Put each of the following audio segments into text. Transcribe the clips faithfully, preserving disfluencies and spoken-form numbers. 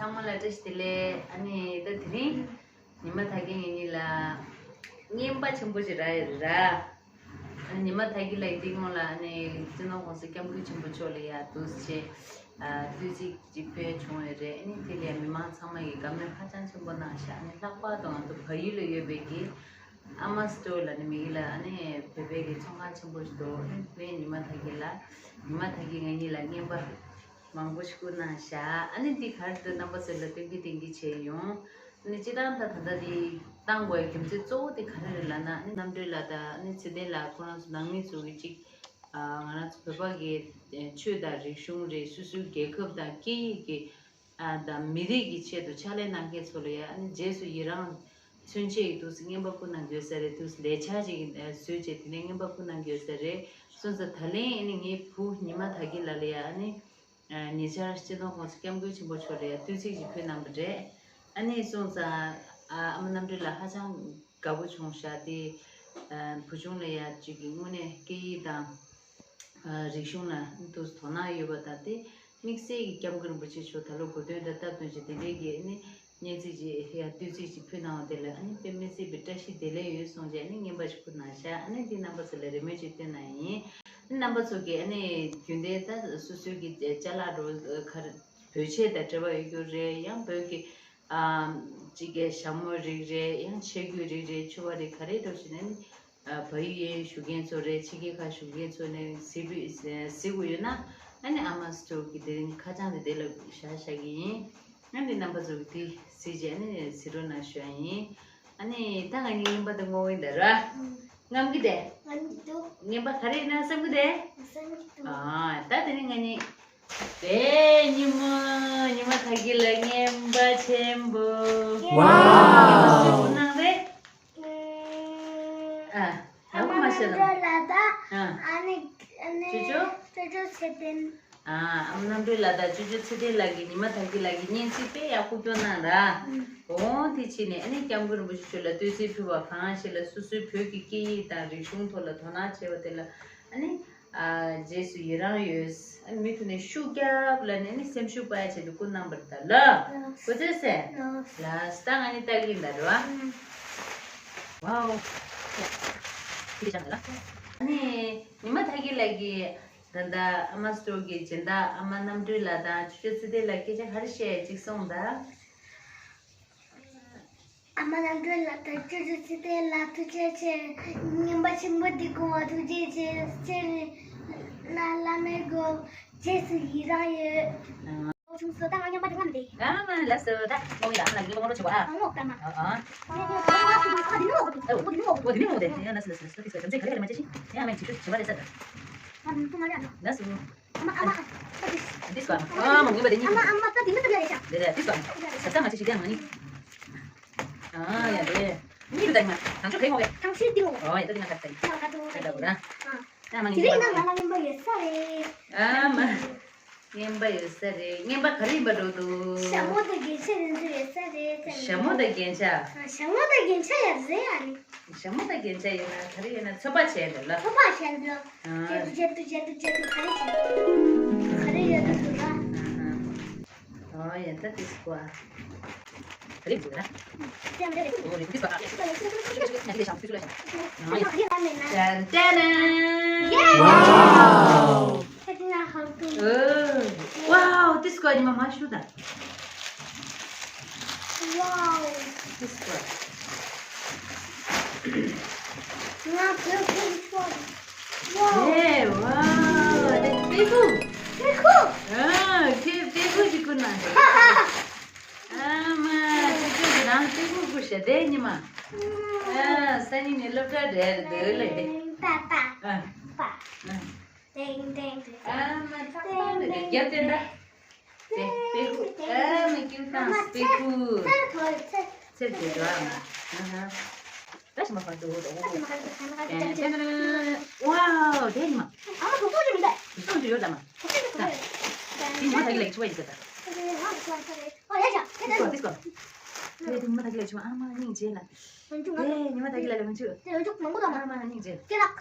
ཚང་མ་ལ་བཀྲ་ཤིས་བདེ་ལེགས། ཨ་ནི་ད་དེ་རིང་ཉི་མ་དག་གི་ངེད་གཉིས་ལ་རྔན་པ་ཆེན་པོ་ཞིག་རག་ཡོད་རེད་ར། ཨ་ནི་ཉི་མ་དག་གི་ལ་ཡི་སྟེང་ལ་ཨ་ནི་སྤྱི་ནོར་༸གོང་ས་༸སྐྱབས་མགོན་ཆེན་པོ་མཆོག་ལ་ཡ་འདུག་སེ་བྱས་བསྟོད་ཚིག་ཅིག་ཕུལ་བྱུང་ཡོད་རེད། ཨ་ནི་དེ་ལ་ཡ་མི་མང་ཚང་མ་གིས་དགའ་མོས་ཧ་ཅང་ཆེན་པོ་གནང་ཤག་ཨ་ནི་ལྷག་པར་དུ་ང་ཚོ་བལ་ཡུལ་ལ་ཡོད་པའི་གི་ཨ་མ་སི་ཊོར་ལབ་ནས་མི་གི་ལ་ཨ་ནི་བོད་པའི་གི་ཚོང་ཁང་ཆེན་པོ་ཞིག་འདུག་ཨ་ནི་དེ་ཉི་མ་དག་གི་ལ་ཉི་མ་དག་གིས་ང་གཉིས་ལ་རྔན་པ་མང་པོ་ཞིག་བསྐུར་གནང་ཤག་ཨ་ནི་འདི་ག་རེ་འདུག་རྣམ་པ་ཚོ་ལ་སྟོན་གི་སྟོན་གི་བྱས་ཡོང་། ཨ་ནི་སྤྱིར་བཏང་ད་ད་ལྟ་འདི་བཏང་དགོས་རྒྱུ་མཚན་གཙོ་བོ་དེ་ག་རེ་རེད་ལབ་ན། ཨ་ནི་རྣམ་གྲོལ་ལགས་དང་ཨ་ནི་ཚེ་བརྟན་ལགས་ཁོ་རང་ཚོ་ནང་མི་ཚོ་གི་ཅིག་ཨ་ང་རང་ཚོ་བོད་པ་གི་ཆོས་དང་རིག་གཞུང་རེད། སོ་སོའི་རྒྱལ་ཁབ་དང་སྐད་ཡིག་གི་ཨ་དང་མི་རིགས་ཀྱི་ཆེད་དུ་ཕྱག་ལས་གནང་མཁན་ཚོ་ལ་ཡ་ཨ་ནི་རྗེས་སུ་ཡི་རང་མཚོན་ཆེད་ཀྱི་འདུག་སེ་རྔན་པ་བསྐུར་གནང་གི་ཡོད་ས་རེད། འདུག་སེ་ལས་འཆར་ཅིག་ཨ་བཟོས་བྱས་དེ་ནས་རྔན་པ་བསྐུར་གནང་གི་ཡོད་ས་རེད། སོང་ཙང་ད་ལན་ཨ་ནི་ངའི་བུ་ཉི་མ་དག་གི་ལགས་ལ་ཡ་ཨ་ནི་ཨ་ཉེ་ཆར་སྤྱི་ནོར་༸གོང་ས་༸སྐྱབས་མགོན་ཆེན་པོ་མཆོག་ལ་ཡ་བསྟོད་ཚིག་ཅིག་ཕུལ་གནང་བ་རེད། ཨ་ནི་སོང་ཙང་ཨ་ཨ་མ་རྣམ་གྲོལ་ལགས་ཧ་ཅང་དགའ་པོ་བྱུང་ཤག་དེ་ཨ་བུ་ཆུང་ལ་ཡ་ཅིག་གི་དངོས་གནས་སྐད་ཡིག་དང་ཨ་རིག་གཞུང་ལ་དུ་དོ་སྣང་ཡོད་པ་དང་། དེ་དམིགས་བསལ་གྱི་སྐྱབས་མགོན་རིན་པོ་ཆེ་མཆོག་ད་ལོ་གོ་སྟོན་དང་སྟབས་བསྟུན་བྱས་དེ་འདྲའི་གི་ཨ་ནི་སྙན་ཚིག་ཅིག་ཡ་བསྟོད་ཚིག་ཅིག་ཕུལ་གནང་བ་དེ་ལ་ཨ་ནི་དཔེ་མི་སྲིད་པའི་བཀྲ་ཤིས་བདེ་ལེགས་ཡོད་གསུངས་བྱས་ཨ་ནི་རྔན་པ་ཞིག་བསྐུར་གནང་ཤག་ཨ་ནི་འདི་རྣམ་པ་ཚོ་ལ་རེ་སྨོན་ཅིག་བཏོན་གནང་ཡིན། ཨ་ནི་རྣམ་པ་ཚོ་གིས་ཨ་ནི་རྒྱུན་ལྡན་ད་སོ་སོའི་གི་ཅ་ལག་འགྲོ་ག་རེ་བོད་ཆས་དང་འབྲེལ་བ་ཡོད་རྒྱུ་རེད། ཡང་བོད་ཀྱི་ཨ་ཅིག་གི་ཞྭ་མོ་རིགས་རེད། ཡང་ཆས་གོས་རིགས་རེད། ཕྱུ་པ་རིགས་ག་རེ་འགྲོ་བཞིན་ཨ་ནི་ཨ་བལ་ཡུལ་བཞུགས་མཁན་ཚོ་རེད། ཕྱི་རྒྱལ་ཁག་བཞུགས་མཁན་ཚོ་ནས་གཟིགས་པའི་གཟིགས་དགོས་ཡོད་ན་ཨ་ནི་ཨ་མ་སི་ཊོར་གི་དེ་རིང་ཁ་བྱང་དེ་དེ་ལ་བཞག་བཞག་གི་ཡིན། ཨ་ནི་རྣམ་པ་ཚོ་གི་དེ་གཟིགས་བྱས་ཨ་ནི་གཟིགས་རོགས་གནང་ཞུ་ཡ་ཡིན། ཨ་ནི་ད་ང་གཉིས་རྔན་པ་དེ་བསྔོག་གི་འདུག་ར། ཨང་། རྔམ་གི་དེ། རྔམ་གི་འདུག་རྔན་པ་ག་རེ་ཡིན་ན་བསམ་གི་དེ། བསམ་གི་འདུག་ཨ་ད་དེ་ནི་ང་གཉིས། དེ་ཉི་མ་ཉི་མ་དག་གི་ལ་རྔན་པ་ཆེན་པོ། ཝའོ། རྔན་པ་ཆེན་པོ་གནང་རེད། ཨ། ཨ་མ་མ་ཤེས་ན། ཨ་ནི་ཨ་ནི་ཅོ་ཅོ། ཅོ་ཅོ་ཚེ་བརྟན། ཨ་ཨ་མ་རྣམ་གྲོལ་ལགས་དང་ཅོ་ཅོ་ཚེ་བརྟན་ལགས་ཀྱིས་ཉི་མ་དག་གི་ལགས་ཀྱི་སྙན་ཚིག་དཔེ་ཡག་པོ་སྐྱོར་གནང་ར། འོང་དེ་ཕྱིན་ནས་ཨ་ནི་སྐྱབས་མགོན་རིན་པོ་ཆེ་མཆོག་ལ་བསྟོད་ཚིག་ཕུལ་བ་གང་ཞིག་ལ་སོ་སོའི་བོད་ཀྱི་སྐད་ཡིག་དང་རིག་གཞུང་ཐོག་ལ་དོ་སྣང་བྱས་པ་དེ་ལ་ཨ་ནི་ཨ་རྗེས་སུ་ཡི་རང་ཡོད། ཨ་ནི་མུ་མཐུད་ནས་ཤུགས་རྒྱབ་ལབ་ནས་ཨ་ནི་སེམས་ཤུགས་སྤར་ཡ་ཆེད་དུ་བསྐུར་གནང་བ་རེད་ད་ལ། གོ་ཚོད་སེ། ལགས་ད་ང་ནི་ལྟ་གི་ཡིན་ད་རེད་བ། ཝའོ། དེ་ཅང་ལ། ཨ་ནི་ཉི་མ་དག་གི་ལགས་ཀྱིས། ད་ལྟ་ཨ་མ་སི་ཊོར་གྱི་སྦྱིན་བདག་ཨ་མ་རྣམ་གྲོལ་ལགས་དང་ཅོ་ཅོ་ཚེ་བརྟན་ལགས་སྐད་ཆ་ག་རེ་བཤད་ཅིག་གསུངས་དང་། ཨ་མ་རྣམ་གྲོལ་ལགས་དང་ཅོ་ཅོ་ཚེ་བརྟན་ལགས་ཐུགས་རྗེ་ཆེ། རྔན་པ་ཆེན་པོ་འདི་བསྐུར་བ་ཐུགས་རྗེ་ཆེ། སྤྱིར་ན་བླ་མའི་སྒོ་རྗེས་སུ་ཡི་རང་ཡོད། བྱུང་སོང་། ད་ང་རྔན་པ་འདི་རྔམ་སྟེ། ཨ་མ་ལགས་སོ། ད་རྔོག་ཡིན་ལ་ཨ་མ་ལགས་ཀྱིས་རྔོག་རོགས་བྱེད་གོ་ཨ། ཨ་རྔོག་ད་མ། ཨ་ཨ། ཨ་འདི་ནི་རྔོག་གོ། ཨ་འདི་ནི་རྔོག་གོ། ཨ་འདི་ནི་རྔོག་གོ། དེ་ཡང་ལགས་སོ་ལགས་སོ་ལགས་སོ། དེ་ཚོ་བྱམས་བརྩེ་ག་རེ་ཡོད་མ་བྱེད་ཤི། ཡང་མེད་ཅིག་ཤོད་བྱེད་པ་རེད་ས་ད། ཨ་འདི་ཚོ་མ་རེད་ཨ་ནོ། ལགས་སོ། ཨ་མ་ཨ་མ། ཨ་འདི་སྐོར་ཨ་མ་ངུས་པ་དེ་གཉིས། ཨ་མ་ཨ་མ་ད་འདི་མི་ད་འདི་རེད་ཤག་འདི་རེད་འདི་སྐོར་ཨ་མ། ཞབས་ས་མ་བྱེད་ཤི་དེ་ཡང་མ་ནི། ཨ་ཡ་རེད། གཉིས་དུ་ད་ཡིན་མ་དང་ཆོ་གའི་ངོ་བས། ཐང་ཤིང་ཏིང་ངོ་། ཨོ་ཡ་ད་འདི་ང་ད་ད་ཡིན། ད་ད་ད་ད་ད་ད་ད། ཨ་མ་དེ་རིང་ང་ལ་རྔན་པ་ཡོད་ས་རེད། ཨ་མ། རྔན་པ་ཡོད་ས་རེད། རྔན་པ་ག་རེ་ཡིན་པ་འགྲོ་འདུག་ཞྭ་མོ་དང་རྒྱན་ཆ་རེད་འདུག་ཡོད་ས་རེད། ཞྭ་མོ་དང་རྒྱན་ཆ། ཨ་ཞྭ་མོ་དང་རྒྱན་ཆ་ཡོད་རེད་ཨ་ནི། ཞྭ་མོ་དང་རྒྱན་ཆ་ཡོད་ན་ག་རེ་ཡོད་ན་ཚོད་དཔག་བྱས་འདུག་ལ། ཚོད་དཔག་བྱས་འདུག་ཨ་བྱས་འདུག་བྱས་འདུག་བྱས་འདུག་བྱས་འདུག་ག་རེ་བྱས་འདུག་ག་རེ་ཡོད་འདུག་འདུག་ཨ། ཨོ་ཡ་ད་དེ་སྐོར། རིག་འདུག་ན། ཨོ་རིག་འདུག་ག་ཨོ་རིག་འདུག་ག་ཨ་ཅན་ཏན་ཏན། ཝའོ། ཝའོ་དེ་སྐོར་ཉི་མ་མ་ཞུ་ད། ཝའོ་དེ་སྐོར། ང་བོད་བོད་ཀྱི་ཆོས། ཝའོ། ཨེ་ཝའོ་དེ་དཔེ་ཁུག་དཔེ་ཁུག་ཨ་ཁྱོད་དཔེ་ཁུག་ཅིག་ཁུར་ན། ཨ་མ་ཁྱོད་ཁྱོད་རང་དཔེ་ཁུག་ཁུར་ཤ་དེ་ཉི་མ། ཨ་སང་ཉིན་ནས་སློབ་གྲྭ་འགྲོ་ཡ་རེད་འདོད་ལེ། པ་པ། ཨ། པ། ཨ། ཏེང་ཏེང་ཏེང་། ཨ་མ་ཏག་ཏག་ནས་རྒྱབ་བསྟན་ད། དཔེ་དཔེ་ཁུག་ཨ་མ་ཁྱོད་ཁང་དཔེ་ཁུག་ཚེར་དེ་འགྲོ་ཨ་མ། ཨ་ཧ། ད་ཞིམ་པ་བར་དུ་འོ་དོ། ཝའོ་དེ་ཉི་མ། ཨ་མ་གྲོགས་པོ་ཅིག་མི་འདུག་གྲོགས་པོ་ཅིག་ཡོད་ད་མ། དེ་ཉི་མ་ད་གི་ལེགས་ཆུ་བ་ཡིན་ཟེར་ད། དེ་ཉི་མ་ད་གི་ལེགས་ཆུ་བ་ཨ་མ་སྙིང་རྗེ་ལ། དེ་ཉི་མ་ད་གི་ལ་ལེགས་ཆུ། ཨ་མ་སྙིང་རྗེ།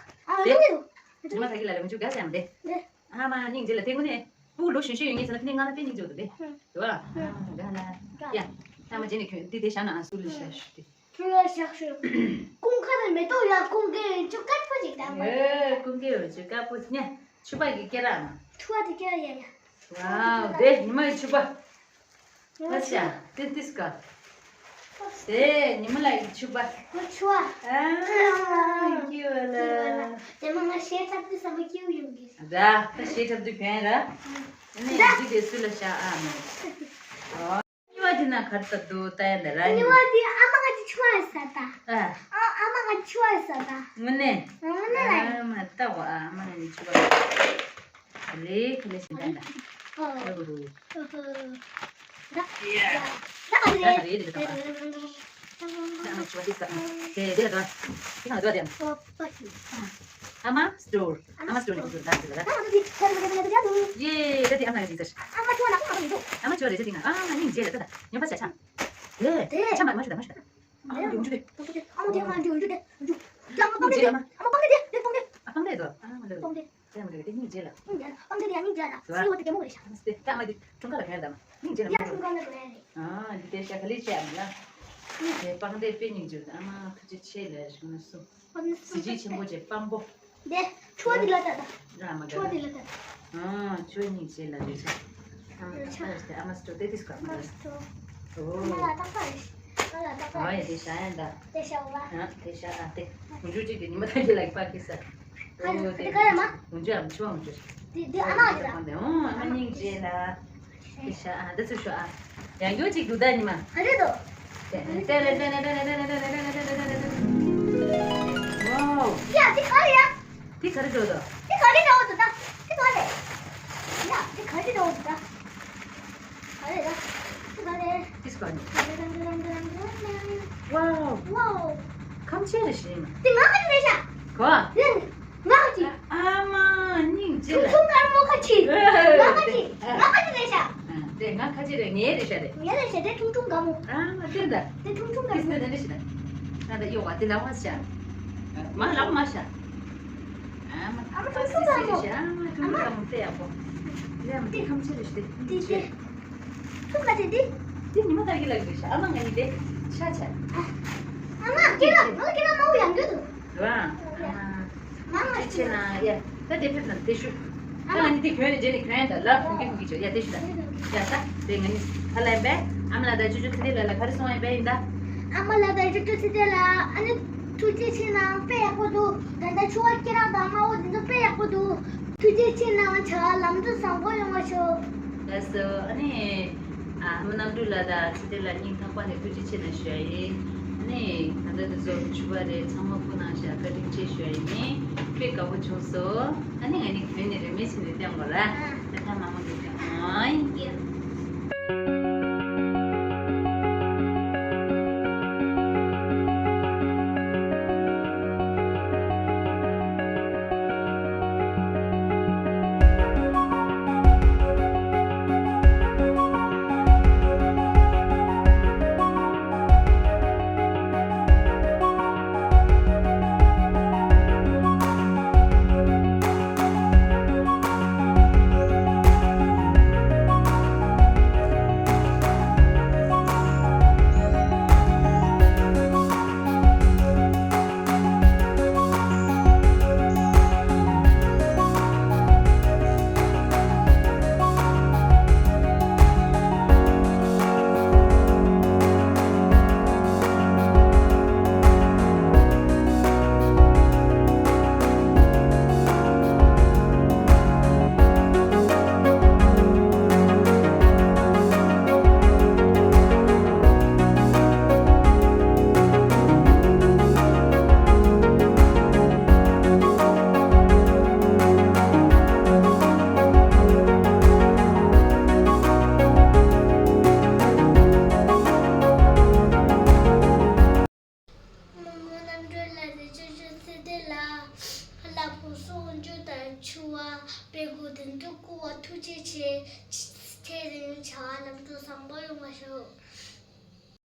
དེ་ཉི་མ་ད་གི་ལ་ལེགས་ཆུ་ག་ཟེར་མ་དེ། ཨ་མ་སྙིང་རྗེ་ལ་དེ་ངུ་ནས། སྤུ་གུ་ལོ་གཞོན་གཞོན་ཡོད་ངེས་ཟེར་ན་དེ་ནས་ང་ལ་དཔེ་སྙིང་རྗེ་བོ་འདུག་སྟེ། ཧུམ། དེ་བ། ཧུམ། ཨ་ལ་ལ། ཡ། ཨ་མ་རྗེས་ནས་ཁྱོད་འདི་དེ་བཞག་ན་ཨ་སུ་ལུ་ཤ་ཤུ་དེ། ཁྱོད་ལ་བཞག་ཤོག་ཀུན་དགའ་ནས་མེ་ཏོག་ཡར་ཁུང་གི་ཅུ་དཀར་པོ་ཅིག་དང་། ཨེ་ཀུན་དགའ་ཅུ་དཀར་པོ་ཉ། ཕྱུ་པ་གི་སྐེ་རགས་མ། ཕྱུ་པ་དེ་སྐེ་རགས་ཡ་ཡ། ཝའོ་དེ་ཉི་མ་ཡི་ཕྱུ་པ། ཨ་ཤ་དེ་ཏིས་ཀ། དེ་ཉི་མ་ལ་ཡི་ཕྱུ་པ། ཁོ་ཕྱུ་པ། ཨ་ཀི་བ་ལ། དེ་མ་ང་ཤེས་ཐབས་དུས་བསམ་པ་སྐྱིད་པོ་ཡོང་གི། ར་ད་ཤེས་ཐབས་དུས་གན་ར། ཨ་ནི་ཡི་དེ་སུ་ལ་ཤ་ཨ་མ། གཉིས་པ་དེ་ན་གར་ལྟ་འདུག་ལྟ་ཡ་འདི་ར་ཡིན། གཉིས་པ་དེ་ཨ་མ་ང་ཅི་ཆུ་བ་ཟ་ད། ཨ། ཨ་ཨ་མ་ང་ཅི་ཆུ་བ་ཟ་ད། དངོས་གནས། དངོས་གནས་ལ་ཡིན། ཨ་མ་ལྟ་བ་ཨ་མ་ང་ཅི་ཆུ་བ། ག་ལེ་ག་ལེ་ཞིག་ད་ད། ཨོ། ཨ་རུ་རུ། ད་ད་ག་ད་རེད། རེད་དེ་ད་ད། ཨ་མ་ཆུ་བ་དེ་ཟ། དེ་དེ་ལ་ད། དེ་ན་ད་དེ། ཨོ་པ་ཤི། ཨ་མ་སི་ཊོར། ཨ་མ་སི་ཊོར་ནས་འགྲོ་ད་འགྲོ་ད། ཡེ་ད་དེ་ཨ་མ་ཡང་ཅིག་ཟེར། ཨ་མ་ཆུ་ན་ཁོ་ན་འགྲོ། ཨ་མ་ཆུ་རེ་ཆ་དེ་ན་ཨ་མ་སྙིང་རྗེ་ལ་ད་ད་ཉམས་པ་བྱ་ཆ། དེ་དེ་ཆ་མ་མ་ཆུ་ད་མ་ཆུ་ད། ཨ་མ་དེ་འཇུ་དེ། ཨ་མ་དེ་ཨ་མ་འཇུ་འཇུ་དེ་འཇུ། ཡང་ཨ་མ་དེ་ཨ་མ་ཨ་མ་སྤང་དེ་དེ་དེ་སྤང་དེ། ཨ་སྤང་དེ་དོ། ཨ་མ་ལ་སྤང་དེ། དེ་མ་ལ་དེ་སྙིང་རྗེ་ལ། སྙིང་རྗེ་ལ་སྤང་དེ་དེ་ཡང་སྙིང་རྗེ་ལ། སི་འོ་དེ་གད་མོ་རེ་ཤ། དེ་ཨ་མ་དེ་ཁྲུང་ཁ་ལ་གོན་དམ། སྙིང་རྗེ་ལ། ཡ་ཁྲུང་ཁ་ལ་གོན་རེ། ཨ་འདི་དེ་ཤ་ག་ལེ་ཆེ་ཨ་མ་ལ། དེ་སྤང་དེ་དཔེ་སྙིང་རྗེ་ལ་ཨ་མ་ཐུགས་རྗེ་ཆེ་ལ་ཞུ་ན་སུ། གཟི་བརྗིད་ཆེན་པོ་བྱས་སྤང་པོ། དེ་ཆུ་བ་དེ་ལ་ལྟ་ད། ར་མ་ཆུ་བ་དེ་ལ་ལྟ་ད། ཨ་ཆུ་སྙིང་རྗེ་ལ་རེ་ཆ། ཨ་མ་ཆུ་ཨ་སྟེ་ཨ་མ་སྟོ་དེ་དིས་ཀ་མ་ལ། ཨ་མ་ལ་ཏག་ཏག་རེད། ཨ་ལ་ཏག་ཏག་ཨ་ཡ་རེད། དེ་ཤ་ཡ་འདའ། དེ་ཤ་བ། ཨ་དེ་ཤ་ཨ་དེ། མུ་ཇུ་ཅིག་གི་ཉི་མ་ཐག་གི་ལ་པ་གི་ས། ཨ་ཨོ་དེ་དེ་ག་ཡ་མ། མུ་ཇུ་ཨ་མ་ཆུ་བ་མུ་ཇུ། དེ་དེ་ཨ་མ་རེད་ད། ཨ་མ་སྙིང་རྗེ་ལ། དེ་ཤ་ཨ་ད་ཚུར་ཤོག་ཨ། ཡང་སྐྱོ་ཅིག་འདུག་ད་ཉི་མ། ག་རེ་འདུག་ཏེ་རེ་ཏེ་རེ་ཏེ་རེ་ཏེ་རེ། ཝའོ། ཡ་དེ་ག་རེ་ཡ། དེ་ག་རེ་འདྲ་བོ་འདུག་ད། དེ་ག་རེ། ཡ་དེ་ག་རེ་འདྲ་བོ་འདུག་ད། ག་རེ་ད། དེ་ག་རེ། དེ་ག་རེ། ཝའོ། ཝའོ། ཁམ་ཆེ་རེ་ཞིག་ཡིན། དེ་ང་ག་རེ་རེད་ཤག་གོ། ཡིན། ང་གཅིག་ཨ་མ་སྙིང་རྗེ་ལ། ཁྲུང་ཁྲུང་དཀར་མོ་ཁ་ཆེ། ཨེ། ང་ཁ་ཆེ། ཨེ། ང་ཁ་ཆེ་རེད་ཤག་དེ་ང་ཁ་ཆེ་རེད། ངའི་རེད་ཤག་དེ། ངའི་རེད་ཤག་དེ་ཁྲུང་ཁྲུང་དཀར་མོ། ཨ་མ་དེ་འདྲ། དེ་ཁྲུང་ཁྲུང་དཀར་མོ། དེ་འདྲ་ཞིག་ན་ད་ད་གཡོ་བ་དེ་ལ་བ་ཤག་མ་ལག་མ་ཤག་ཨ་མ་ཨ་མ་ཁྲུང་ཁྲུང་དཀར་མོ། ཨ་མ་ཁྲུང་ཁྲུང་དཀར་མོ་དཔེ་ཡག་པོ། ལས་མ་དེ་ཁམ་ཆེ་རེད་ཤག་དེ། དེ་དེ། ཐུག་ག་དེ་འདི། འདི་ཉི་མ་ལྟར་གྱི་ལག་རེད་ཤག་ཨ་མ་ང་གཉིས་དེ་ཤ་ཆ། ཨ་མ་སྐེ་ལ་ང་ལ་སྐེ་ལ་མང་པོ་ཡང་འགྱོད་འདུག་ར། ཨ་མ་ཅི་བྱེད་ན་ཡ། ད་དེ་ཕེབས་ན་དེ་ཞུ། ད་ང་གཉིས་དེ་གྱོན་ནས་རྗེས་ནས་གྱོན་ཡ་ད་ལ་ཁུང་གི་ཁུང་གི་བྱོས་ཡ་དེ་ཞུ་ད། ཡ་ད་དེ་ང་གཉིས་ཧ་ལམ་པས་ཨ་མ་ལ་ད་ཅུ་ཅུ་ཚེ་དེ་ལ་ལ་ག་རེ་གསུང་བ་ཡིན་པས་ཡིན་ད། ཨ་མ་ལ་ད་ཅུ་ཅུ་ཚེ་དེ་ལ་ཨ་ནི་ཐུགས་རྗེ་ཆེ་གནང་། དཔེ་ཡག་པོ་འདུག་ད་ལྟ་ཆུ་བ་སྐེ་རགས་དང་དམར་པོ་འདི་ཚོ་དཔེ་ཡག་པོ་འདུག་ཐུགས་རྗེ་ཆེ་གནང་། བྱ་བ་ལམ་འགྲོ་བཟང་པོ་ཡོང་བ་ཤོག་ལགས་སོ། ཨ་ནི་ཨ་མ་རྣམ་གྲོལ་ལགས་དང་ཚེ་བརྟན་ལགས་སྙིང་ཐག་པ་ནས་ཐུགས་རྗེ་ཆེ་གནང་ཞུ་ཡ་ཡིན། ཨ་ནི་ད་ལྟ་འདི་ཚོ་བྱུས་པ་རེད། ཚང་མ་སྐུ་གནང་བཞག་བཀའ་དྲིན་ཆེ་ཞུ་ཡ་ཡིན། དཔེ་དགའ་པོ་བྱུང་སོང་། ཨ་ནི་ང་ནི་བོད་ནས་རེ་མེད་ཕྱིན་ནས་བསྟན་དགོས་ར། ད་ལྟ་མ་མང་པོ་བསྟན་ཨང་། རྣམ་གྲོལ་ལགས་དང་ཅོ་ཅོ་ཚེ་བརྟན་ལགས། ལ་ཕུག་སོགས་འཇུ་དང་ཆུ་བ་དཔེ་དགུ་དོན་དུ་བསྐུར་བ་ཐུགས་རྗེ་ཆེ། ཚེ་རིང་བྱ་བ་ལམ་འགྲོ་བཟང་པོ་ཡོང་བ་ཤོག